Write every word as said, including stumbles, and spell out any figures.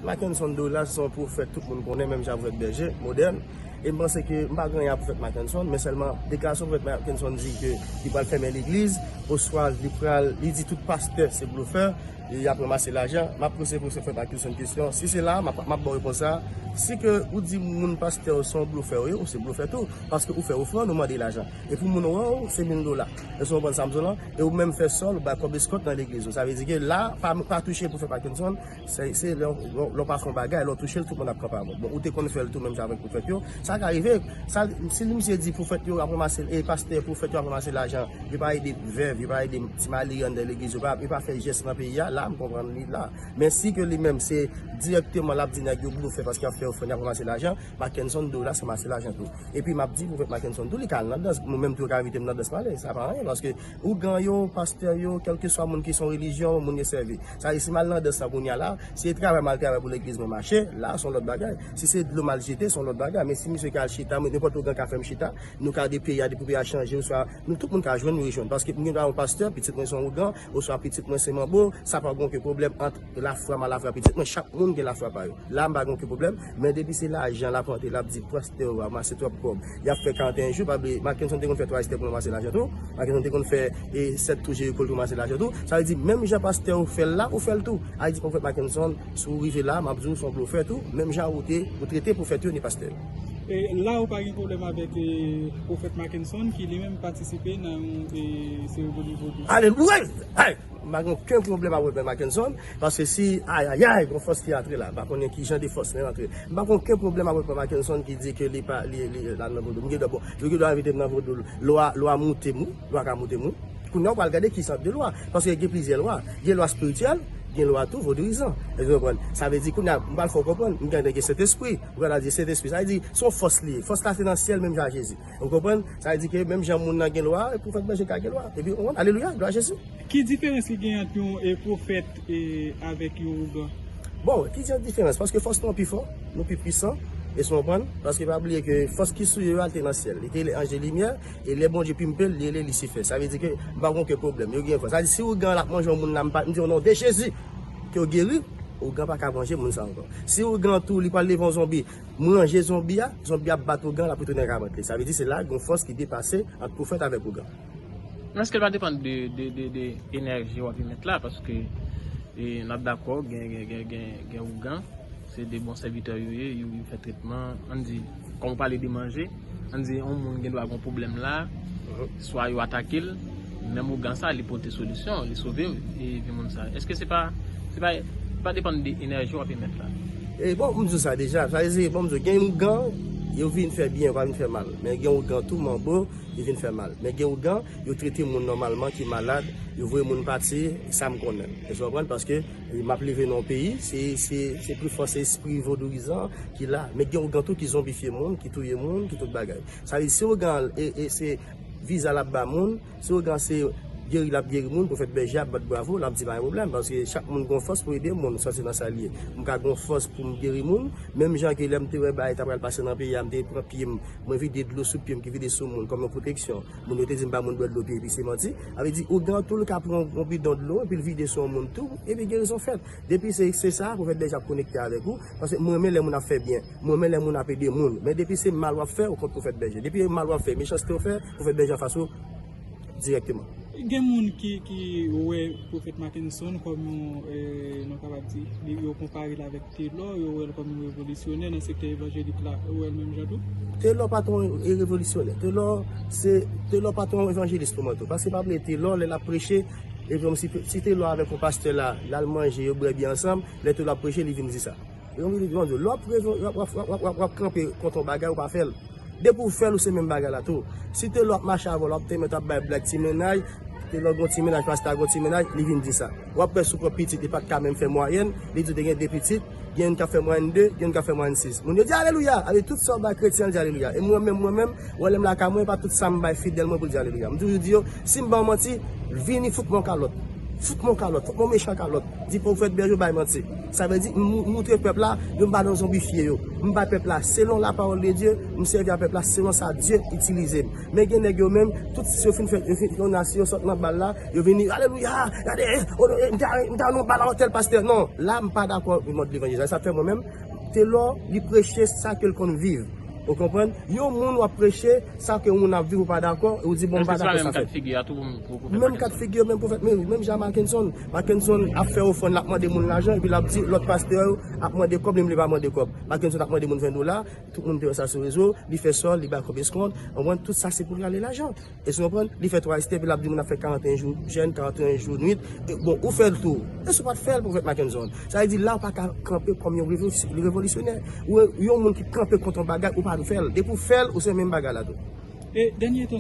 Mackenson Dola se yon pwofèt tout moun konnen, menm jan Pwofèt Bèje, modèn. E m panse ke m pa gen anyen a Pwofèt Mackenson, men sèlman deklarasyon Pwofèt Mackenson di ke li pral fèmen legliz, oswa li pral, li di tout pastè se blofè, e y ap ranmase lajan. M ap poze Pwofèt Mackenson kesyon. Si se la, m ap, m ap ba w repons sa. Si ke ou di moun pastè yo se yon blofè, yo, se blofè tou. Paske ou fè ofrann, ou mande lajan. E pou moun wè w, se mil dola. Èske w konprann sa m di w lan? E ou menm fè sòl, ou bay kòb eskòt nan legliz ou. Sa vle di ke la, pa, pa touche Pwofèt Mackenson, se, se lè, lè, lè w pa fè yon bagay, lè w touche l, tout moun ap kanpe avè w. Bon, ou te konn fè l tou, menm jan avèk pwofèt yo. Sa ka rive. Sa, si misye di pwofèt yo ap ranmase, e pastè, pwofèt yo ap ranmase lajan, yo pa ede vèv, yo pa ede ti malere anndan legliz, yo pa, yo pa fè jès nan peyi a, la, m konprann li la. Men si ke li menm, se dirèkteman l ap di nèg yo blofè paske y ap fè ofrann, y ap ranmase lajan, Mackenson Dola se ranmase lajan tou. Epi m ap di pwofèt Mackenson tou, li ka al nan dans. Mwen menm tou yo ka envite m nan dans m ale. Sa pa anyen, paske ougan yo, pastè yo, kèlkeswa moun ki se yon relijyon, moun yo sèvi. Sa vle di si m al nan dans la kounye a la, se travay m al travay pou legliz mwen mache, la se yon lòt bagay. Si se dlo m al jete, se yon lòt bagay. Men si misye ka al chita, mwen, nenpòt ougan ka fè m chita, nou ka de peyi a, depi peyi a chanje, oswa nou tout moun ka jwenn, nou rejwenn. Paske m gen dwa yon pastè, pitit mwen se yon ougan, oswa pitit mwen se manbo, sa pa gen okenn pwoblèm ant lafwa m a lafwa pitit mwen, chak moun gen lafwa pa yo. La, m pa gen okenn pwoblèm, men depi se lajan l ap rantre, l ap di pastè yo ranmase twòp kòb, y ap fè karanteyen jou, pa bliye, Mackenson te konn fè twa estè pou ranmase lajan tou, Mackenson te konn fè e sèt tou Jeriko l ranmase lajan tou. Sa vle di, menm jan pastè yo fè l la, ou fè l tou. Sa vle di, pwofèt Mackenson, si w rive la, m ap di w se yon blofè tou, menm jan ou te, ou trete pwofèt yo ni pastè yo. E la, ou pa gen pwoblèm avèk e, pwofèt Mackenson, ki li menm patisipe nan yon e, seremoni vodou. Alelouya! Hey! M pa gen okenn pwoblèm avèk pwofèt Mackenson, paske si, ayayay, gon fòs ki antre la, m pa konnen ki jan de fòs li antre. M pa gen okenn pwoblèm avèk pwofèt Mackenson ki di ke li pa, li, li, la nan vodou. M gen dwa, bon, yo gen dwa envite m nan vodou. Lwa, lwa moute m wi, lwa ka moute m wi. Kounye a, ou pral gade ki sant de lwa, paske gen plizyè lwa. Gen lwa espirityèl, gen lwa tou vodouyizan. Èske w konprann? Sa vle di, kounye a, m pral fè w konprann, m gen, gen Sentespri. Ou pral di Sentespri, sa vle di, se yon fòs li ye. Fòs la se nan syèl, menm jan a Jezi. Ou konprann? Sa vle di ke menm jan moun nan gen lwa, pwofèt Bèje ka gen lwa. Epi, ou konprann? Alelouya, glwa a Jezi. Ki diferans ki gen ant yon e, pwofèt e, avèk yon ougan? Bon, ki jan diferans? Paske fòs nou an pi fò, nou pi pwisan, èske w konprann? Paske pa bliye ke fòs ki sou yo a, l te nan syèl. Li te rele anj de limyè, e lè Bondye pimpe l, li rele Lisifè. Sa vle di ke m pa gen okenn pwoblèm, yo gen fòs. Sa vle di, si ougan l ap manje yon moun la, m pa, m di, o non de Jezi, ke w geri, ougan pa ka manje moun sa ankò. Si ougan tou, li pral leve yon zonbi, m ranje zonbi a, zonbi a ap bat ougan, l ap retounen nan kabwèt li. Sa vle di, se la, gen yon fòs ki depase ant pwofèt avèk ougan. Men èske l pa depann de, de, de, de enèji w ap emet la? Paske e, n ap dakò, gen, gen, gen, gen, gen ougan, se de bon sèvitè yo ye, yo, yo fè tretman, ann di, kòm ou pale de manje, ann di, yon moun gen dwa gen yon pwoblèm la, swa yo atake l, menm ougan sa, li pote solisyon, li sove e, vi moun sa. Èske se pa, se pa, se pa depann de enèji w ap emet la? E bon, m di w sa deja, sa vle di, bon, m di w, gen ougan, yo vin fè byen, yo pa vin fè mal. Men gen ougan tou, manbo, li vin fè mal. Men gen ougan, yo trete moun nòmalman ki malad, yo voye moun pati, sa m konnen. Èske w konprann? Paske, e, m ap leve nan yon peyi, se, se, se pli fò, se espri vodouyizan ki la. Men gen ougan tou ki zonbifye moun, ki touye moun, ki tout bagay. Sa vle di, si ougan, e, e, se viza l ap ba moun, si ougan se geri l ap geri moun, pwofèt Bèje ap bat bravo, l ap di pa gen pwoblèm, paske chak moun gen yon fòs pou ede moun, sa se nan sa l ye. M ka gen yon fòs pou m geri moun, menm jan ke lè m te wè bagay ta pral pase nan peyi a, m te pran pye m, mwen vide dlo sou pye m ki vide sou moun kòm yon pwoteksyon. Moun yo te di m ba moun bwè dlo pye epi se manti. Sa vle di, ougan tou, l ka pran yon bidon dlo epi l vide sou yon moun tou, epi gerizon fèt. Depi se, se sa, pwofèt Bèje ap konekte avèk ou, paske m renmen lè moun ap fè byen, m renmen lè moun ap ede moun. Men depi se mal w ap fè, ou kont pwofèt Bèje. Depi mal w ap fè, mechanste w fè, pwofèt Bèje anfas ou dirèkteman. Gen moun ki, ki wè pwofèt Mackenson kòm yon, e, nou kapab di, li, yo konpare l avèk Telò, yo wè l kòm yon revolisyonè nan sektè evanjelik la. Ou wè l menm jan tou? Telò pa t yon e, revolisyonè. Telò, se, Telò pa t yon evanjelis pou mwen tou. Paske pa bliye, Telò, lè l ap preche, epi si, si Telò avèk yon pastè la, l al manje, yo bwè byè ansanm, lè Telò ap preche, li vin di sa. Yo vin di, Bondye, lè w ap, w ap, w ap kanpe kont yon bagay, ou pa fè l. Depi w fè l, ou se menm bagay la tou. Si Telò ap mache avè w, l ap te mèt ap bay blag ti mennaj, Telò gon ti mennaj, pastè a gon ti mennaj, li vin di sa. W ap wè sou pwòp pitit, li pa t ka menm fè mwayèn, li di w te gen de pitit, gen youn k ap fè mwayèn de, gen youn k ap fè mwayèn sis. Moun yo di, alelouya! Avèk tout sa w bay kretyen, l di alelouya. E mwen menm, mwen menm, w wè lè m lakay mwen, e pa tout sa m bay fidèl mwen pou l di alelouya. M toujou di yo, si m ba w manti, vini fout mwen yon kalòt. Fout mwen kalòt, fout mwen mechan kalòt. Di pwofèt Bèjo bay manti. Sa vle di, m mou- moutre pèp la, yo m pa nan zonbifye yo. M bay pèp la selon la parole de Dieu, m sèvi a pèp la selon sa Dye itilize m. Men gen nèg yo menm, tout si yo fin fè, yo fin fè yon nasyon sòt nan bal la, yo vini, alelouya, gade, eh, oh, eh, m ta, m ta nan bal a tèl pastè. Non, la m pa dakò mòd levanjil sa. Sa fè mwen menm, Telò, li preche sa ke l konn viv. Ou konprann? Yon moun w ap preche, sa ke yon moun ap viv ou pa dakò, e ou di bon, m pa dakò sa fèt. Menm kat figi, menm pwofèt, menm jan Mackenson. Mackenson ap fè ofrann, l ap mande moun lajan, epi l ap di lòt pastè yo ap mande kòb, li menm li pa mande kòb. Mackenson ap mande moun ven dola, tout moun te wè sa sou rezo, li fè sòl, li bay kòb eskont, ou konprann, tout sa se pou l rale lajan. Èske w konprann? Li fè twa estè, epi l ap di moun ap fè karanteyen jou jèn, karanteyen jou nwit. E, bon, ou fè l tou. Èske w pa t fè l, pwofèt Mackenson? Sa vle di la ou pa ka kanpe kòm yon revolis- revolisyonè. Ou yon moun ki kanpe kont yon bagay, ou pa dwe fè l. Depi w fè l, ou se menm bagay la tou. E dènye tan